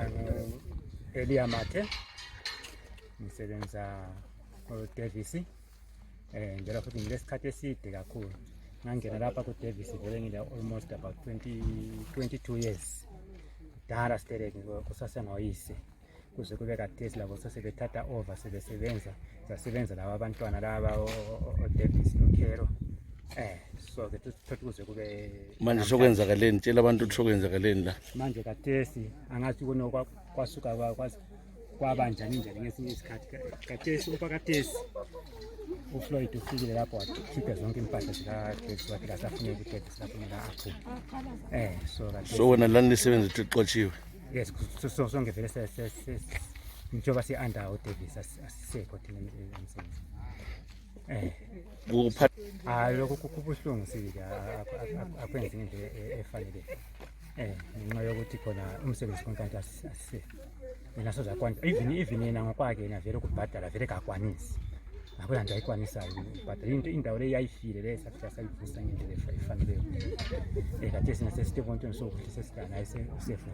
Mina Elia Mathe ngisebenza ku-Davis njalo futhi ngilesikhathi eside kakhulu. Ngangena lapha ku-Davis vele ngile almost about 22 years. Dala sitereke kusasengoyise kuze kube khathesi labo sesebethatha over sebesebenza laba abantwana laba o-Davis noKhero. So ke tuthola kuze kube manje sokwenzakaleni, tshela abantu ukuthi sokwenzakaleni la. Manje khathesi angathi kuno kwasuka kwabanjani nje ngesinye isikhathi. Khathesi upakathesi uFloyd ufikile lapho wakhipha zonke impahla zikaDavis wathi kasafuna uDavis lafuneka aphume. So wena lani lisebenza ukuthi uxotshiwe? Yes, so ngevele njengoba si-under uDavis asisekho thina emsebenzini. Lokhu kubuhlungu sike akwenzi ngendlela efanele. Ngenxa yokuthi khona umsebenzi konke asise. Mina sozakwanisa even yena ngokwakhe yena vele ukubhadala vele kakwanisi. Akula nje ayikwanisayo ukubhadala indawo le yayifile le sayivusa ngendlela efanele. Khathesi nasesitepontweni sokuthi sesidana ayisefu.